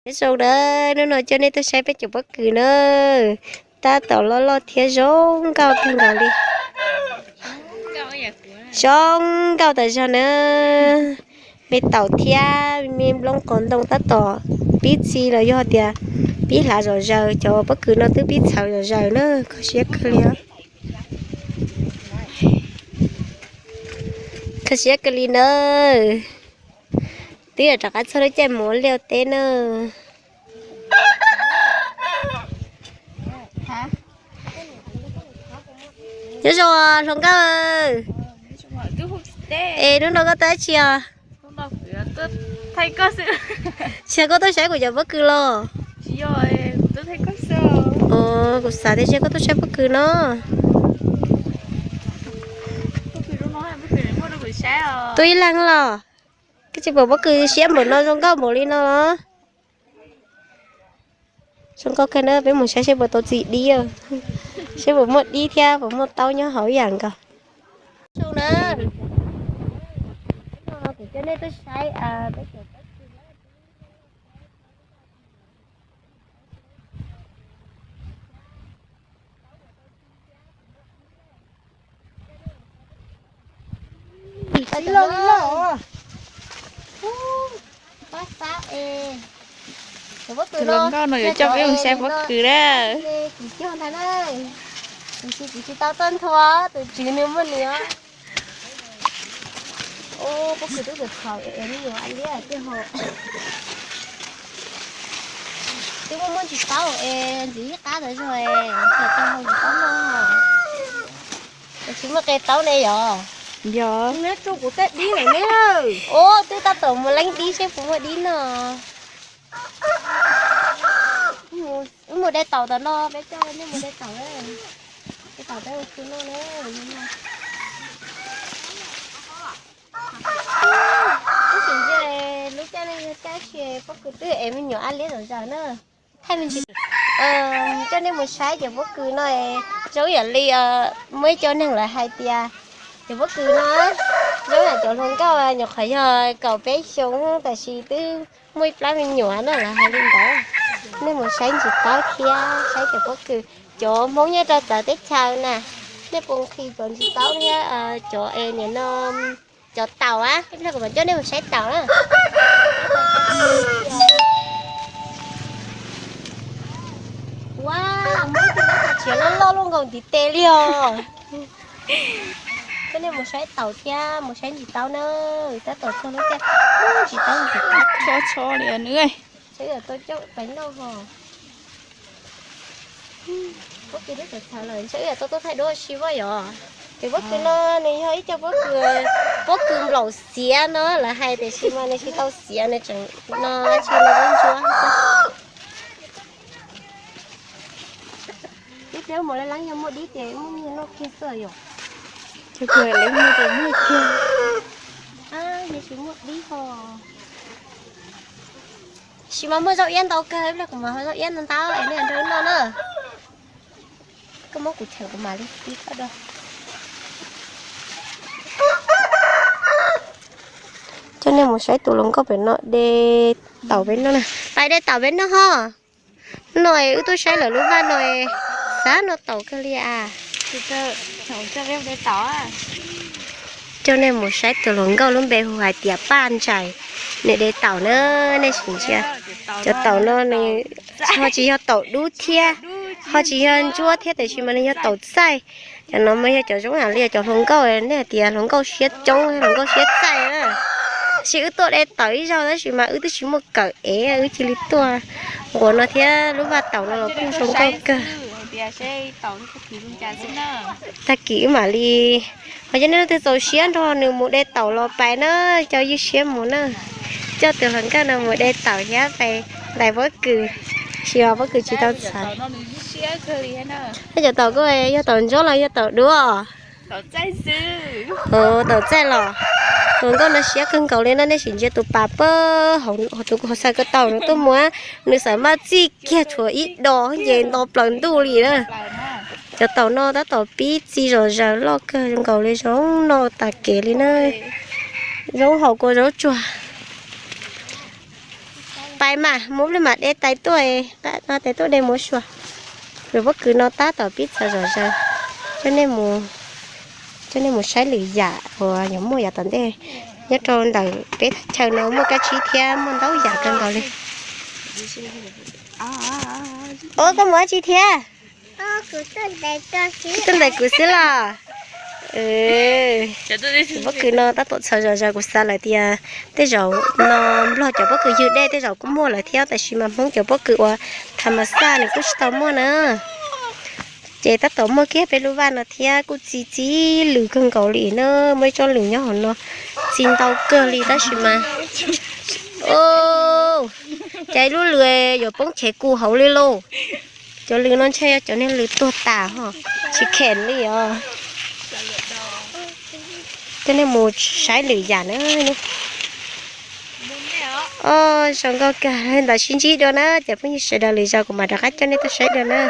Nyob zoo na, hnub no coj nej tuaj saib peb cov pob kws na, tab tom loj loj thiab zoo nkauj kawg nkaus li. Zoo nkauj tas zog na. Me taum thiab me nplooj qos ntoo tab tom pib txi los yog tias pib hlav zom zaws, cov pob kws no twb pib txhawv zom zaws na, kho siab kawg li os. Kho siab kawg li na. Twb yuav rov qab txog lub caij mus ua liaj ua teb na. Nyob zoo hluas nkauj. Es hnub no koj tuaj dab tsi os? Tsis yog koj tuaj saib kuv cov pob kws los? Kuv xav tias koj tuaj saib pob kws no. Tuaj ib leeg los? Koj tsis pom pob kws siab npaum no zoo nkauj npaum li no los? Zoo nkauj kawg na, peb mus saib seb puas tau txi dib, seb puas muaj dib thiab puas muaj taub nyob hauv ib yam nkaus. Zoo na, kuv coj nej tuaj saib peb cov pob kws. Pab xab es, cov pob kws no yuav coj peb mus saib pob kws na. Kuv cog ntag na, kuv tsis, kuv tsis tau tuaj nthua, tus tswv nws muaj nws os. Pob kws twb txhaum es me nyuam a liab tiag hos. Twb muaj muaj ntsis taub es ntxiv ib qab tas zog es txhaum tau hau ntsis taub no. Tsis muaj qe taub ne yog? Yog. Neb tso kuv tej dib lawm ne. Ub, twb tab tom mus leeb dib seb puas muaj dib no. Wb mus de taum tom no, peb coj nej mus de taum. De taum peb ua khw noj na. Tab sis ntsia lub caij no yog caij tsis pob kws twb es me nyuam a liab zom zaws na. Thaij me ntsis, coj nej mus saib cov pob kws no, zoo yam li muaj ib co neeg lawv hais tias cov pob kws no zoo yam cov hluas nkauj, nyuam qhuav yog kaum peb xyoo tab sis twb muaj ib plab me nyuam na, lawv hais li ntawd. Nej mus saib ntsis taub thiab saib cov pob kws, cov Hmoob nyob rau txawv teb chaws na, nej puas nqhis cov ntsis taub thiab cov es nim no cov taum a, ib pliag kuv mam coj nej mus saib taum na. Ua, muaj ib tug dab tsi loj loj luaj nkaus ntiv tes li os. Coj nej mus saib taum thiab mus saib ntsis taub na, tab tom txog lub caij ntsis taub ntsis taub. Tsho tsho li nws. Seb yuav tau coj pais noj ho. Pob kws twb txhaum txhaum lawm, ntshe wb yuav tau tuaj thaij duab si vaj yom. Ces pob kws no nws yog ib co pob kws, pob kws nplaum xiav no lawv hais, tiam sis mas nws tsis tau xiav, nws tseem no tsis no ntsuab. Ib pliag mus leeb yog muaj dib ces muaj nyiaj noj kiag xwb yom. Leeb muaj ces muaj kiag. Nws tsis muaj dib ho. Sis mas muaj zaub iab ntau kawg, ib pliag kuv mam hau zaub iab ntau ntau es nej nrog noj na. Koj muab kuv cheem kuv mam li pib koj do. Coj nej mus saib tus hluas nkauj pem no de taum peb noj na. Pais de taum peb noj ho. No es wb tuaj saib lawv lub vaj no es xav noj taum kawg li as. Coj nej mus saib tus hluas nkauj lub npe hu hais tias Paj Ntsais, nws de taum na, nej sim ntsia. Cov taum no nws ho tsis yog taum dub thiab, ho tsis yog ntsuab thiab, tiam sis mas nws yog taum txaij. Cov no mas yog cov zoo yam li cov hluas nkauj, nej hais tias hluas nkauj siab coob, hluas nkauj siab txaij na. Sis wb tuaj de taum ib zaug tab sis mas wb twb tsis muaj kawm ev, wb cia li tuaj nquas no thiab, lub vaj taum no los kuj zoo nkauj kawg. Tag kis wb mam li, ho cov nej leej twg txaus siab nrog nws mus de taum los pais na, coj ywj siab mus na. Coj tus hluas nkauj no mus de taum thiab pais ntais pob kws, sis pob kws tsis tau txhaum. Cov taum kuj yog taum ntsuab los yog taum dub? Taum txaij los. Tus hluas nkauj no siab kawg nkaus li na, nej sim ntsia tus pas pab, tus hauv xaws ko taw no tuaj mus, nws xaws maj txij kiag tshuav ib do ces nto plaws ntuj li na. Cov taum no tab tom pib txi zom zaws loj kawg nkaus li, zoo noj tas kev li na. Zoo haus kua zaub tsuag. Pais mas, mus ib pliag mam de tais tuaj, tais tuaj de mus ua su. Cov pob kws no tab tom pib txhawv zom zaws. Coj nej mus, coj nej mus saib lwm yam uas yuav muaj yav tom ntej. Nyob rau ntawm peb chaw no muaj kab tsib thiab muaj ntau yam kawg nkaus li. Ua koj mus dab tsi thiab? Tuaj ntes kuv xwb los? Cov pob kws no tab tom txhawv zom zaws, kuv xav lawm tias tej zaum no Nplog cov pob kws ywg dej tej zaum kuj muaj lawm thiab, tab sis mas Hmoob cov pob kws uas tham mas xaj nws kuj tsis tau muaj na. Ces tab tom muaj kiag peb lub vaj no thiab, kuj txi txi lws kawg nkaus li na, muaj ib tsob lws nyob hauv no txi ntau kawg li tab sis mas, o, cas ib lub lws yuav poob chev kuv hauv li lauj. Cov lws no ntshe yog cov niag lws tuag tas ho, tsis khem li os. Coj nej mus saib lwm yam na. O, zoo nkauj kawg, ntawd sib ntsib dua na cov phooj ywg sawv daws, lwm zaus kuv mam rov qab coj nej tuaj saib dua na.